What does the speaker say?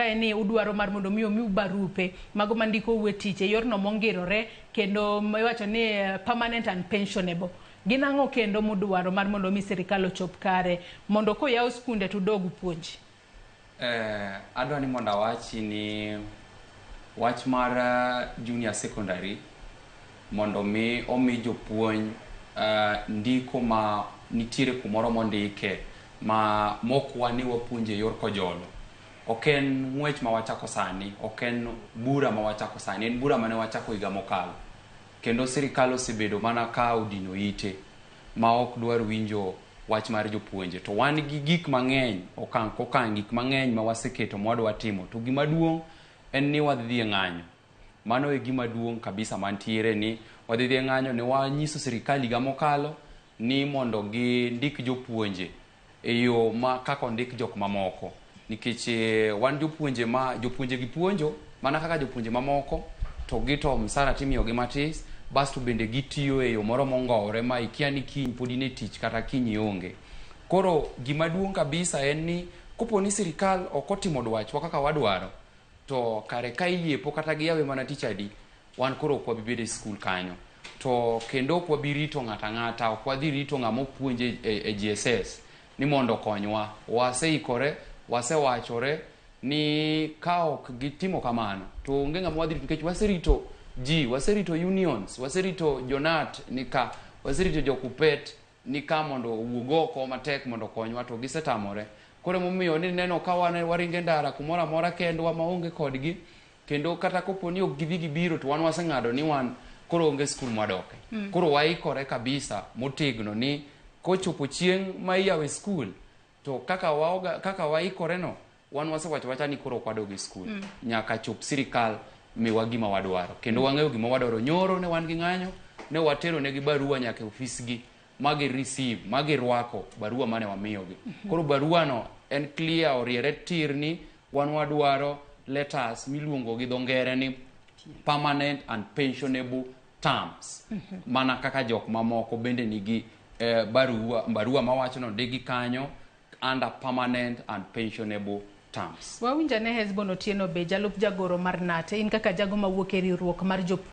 kae ni udwaro mar mondo mi omiu barupe mago mandikou e tich e yorno mongirore kendo iwacho ni permanent and pensionable. Gin ang'o kendo mudwaro mar mondo mi sirikal ochop kare mondo koyaw skunde to udog upuonji? Eh, adwa ni mondo awachi ni wach mar junior secondary mondo mi omi jopuonj ndiko ma nitiere kumoro mondike ma mokwa ni wapuonje yor kojolo. Ok en ng'wech ma wachako sani, ok en bura ma wachako sani, en bura mane wachako higa mokalo. Kendo sirikal osebedo mana ka odino ite ma ok dwar winjo wach mar jopuonje. To wan gi gik mang'eny, okang' kokang' gik mang'eny ma waseketo ma wadwa timo. To gima duong' en ni wadhi dhi e ng'anyo. Mano e gima duong' kabisa mantiere ni wadhi dhi e ng'anyo ne wanyiso sirikal higa mokalo ni mondo gindik jopuonje e yo ma kaka ondik jok mamoko. Nikech wan jopuonje ma jopuonje gi puonjo mana kaka jopuonje mamoko to gi to msara timiyogi matis basto bende gitiyo e yo moro mongowore ma ikia ni kiny pod in e tich kata kiny ionge. Koro gima duong' kabisa en ni kopo ni sirikal ok otimo dwachwa kaka wadwaro to kare ka iyiepo kata giyawe mana tich adi wan koro ok wabi bedo e skul kanyo to kendo ok wabi rito ng'ato ang'ata ok wadhi rito ng'ama opuonje e, e GSS ni mondo okonywa waseikore wasewachore ni ka ok gitimo kamano to onge ng'ama wadhi rito nikech waserito ji waserito unions waserito jonat ni ka waserito jokupet ni ka mondo owuog oko matek mondo okonywa to gisetamore. Koro emomiyo ni neno ka wan waringo e ndara kumoro amora kendwa maonge kodgi kendo kata kopo ni ok gidhi gibiro to wan waseng'ado ni wan koro onge skul mwadoke. Koro waikore kabisa motegno ni kochopo chieng' ma iyawe skul to kaka waoga, kaka waikore no wan wasewacho wacha ni koro ok wadog e skul nyaka chop sirikal miwa gima wadwaro kendo wang'eyo gima wadwaro nyoro ne wan gi ng'anyo ne watero negi barua nyaka e ofisgi ma gi receive ma girwako barua mane wamiyogi koro barua no en clear oriere tir ni wan wadwaro letters miluongo gi dho ngere ni permanent and pensionable terms mana kaka jok mamoko bende nigi eh, barua, barua mawacho no ndigi kanyo under permanent and pensionable terms. Wawinj ane Hesbon Otieno be jalup jagoro mar KNUT. In kaka jago mawuok e riwruok mar jopuonj